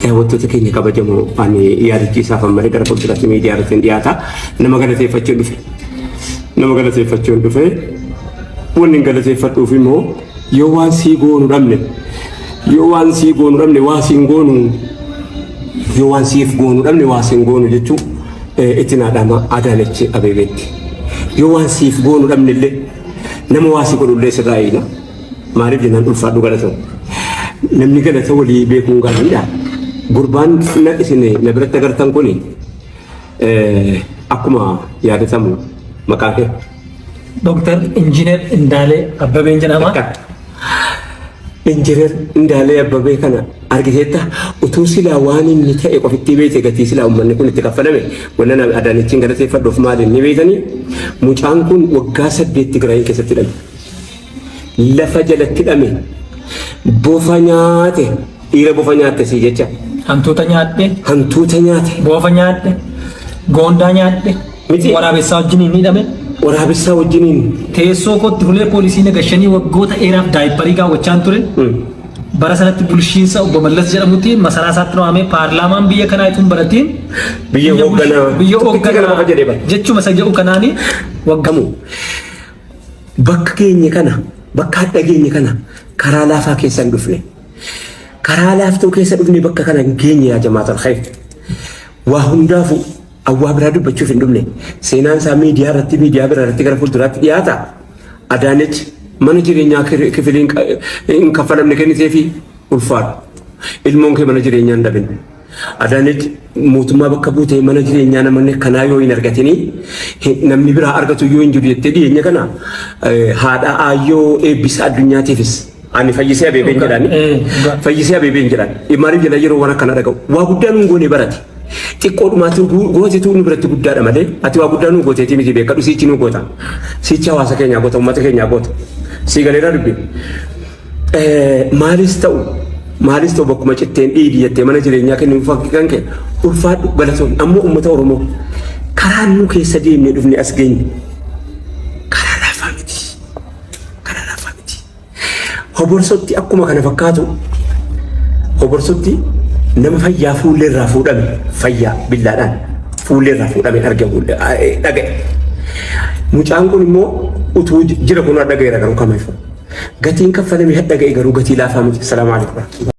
Daawwattoota keenya kabajamoo ani yaadachiisaaf ammalee gara fuulduraatti miidiyaa irratti hin dhiyaata. Nama galateeffachuun dhufe. Nama galateeffachuun dhufe. Wanni hin galateeffadhuuf immoo yoo waan sii goonu dhabne yoo waan sii goonu dhabne waa siin goonu yoo waan siif goonu dhabne waa siin goonu jechuu itti naadhama Adaanechi Abeebeetti. Yoo waan siif goonu dhabne illee nama waa si godhu illee sirraa eegna. Maaliif jennaan ulfaadhu galatoom. Namni galata walii beekuun gaariidha. Gurbaan na isin na biratti agartan kuni akkuma yaadatamu maqaa kee. Dr. Injiinar Indaalee Abbabeen jedhama. Injiinar Indaalee Abbabee kana argiteetta utuu silaa waan inni ta'e qofittii beekte gatii silaa uummanni kun itti kaffalame wanna Adaanechiin galateeffadhuuf maali inni beektanii mucaan kun waggaa 8 Tigraayin keessatti hidhame. Lafa jalatti hidhame bofa nyaate dhiira bofa nyaatte sii jecha. Hantuuta nyaadhe. Hantuuta nyaate. Bofa nyaadhe. Goondaa nyaadhe. Miti. Waraabessaa wajjiniin hidhame. Waraabessaa wajjiniin. Teessoo kootti hulee poolisii nagashanii waggoota dheeraaf daayipparii kaawwachaan ture. Bara sanatti bulchiinsa obbo Mallas jedhamutti masaraa isaatti waamee paarlaamaan biyya kanaa itoo hin baratiin Biyya hoogganaa. biyya Tokkicha kana qofa jedhee hoogganaa bara. jechuma isa jedhu kanaanii waggaa Gamu. Bakka geenye kana, bakka hadha geenye kana karaa laafaa keessa hin dhufne. Karaa laaftuu keessa dhufne bakka kana hin geenye yaa jamaatal khayr. Waa hundaafuu awwaa biraa dubbachuuf hin dhufne. Seenaan isaa miidiyaa irratti miidiyaa biraa irratti gara fuulduraatti dhiyaata. Adaanech mana jireenyaa kifiliin hin kaffalamne kenniteefi ulfaadhu. Ilmoon kee mana jireenyaa hin dhabin. Adaanech mootummaa bakka buutee mana jireenyaa namoonni akkanaa yoo hin argatinii namni biraa argatu yoo hin jiru jettee dhiyeenya kana haadha aayyoo eebbisa addunyaatiifis ani fayyisee abeebeen jedhani. Fayyisee abeebeen jedhan. Maaliif jedhan yeroo waan akkana dhaga'u. Waa guddaa nuun goone barate. Xiqqoodhumaatu gootetu nu biratti guddaadha malee ati waa guddaa nuu gooteetii miti beekadhu siichi nuu goota. Siichi hawaasa keenyaa goota uummata keenyaa goota. Sii galeeraa dubbiin. Maalis ta'u maalis ta'u bakkuma citteen dhiigi jettee mana jireenyaa kennuuf fakkii kan kee ulfaadhu galatoomi ammoo uummata Oromoo karaan nu keessa deemnee dhufne as geenye karaa laafaa miti karaa laafaa miti hoborsotti akkuma kana fakkaatu hoborsotti nama fayyaa fuullee irraa fuudhame fayyaa billaadhaan fuullee irraa fuudhame arge dhaga'e mucaan kun immoo utuu jira kun dhaga'eera garuu kamiif Gatiin kaffalame hadha ga'e garuu gatii laafaa miti. Salaamu alaikum.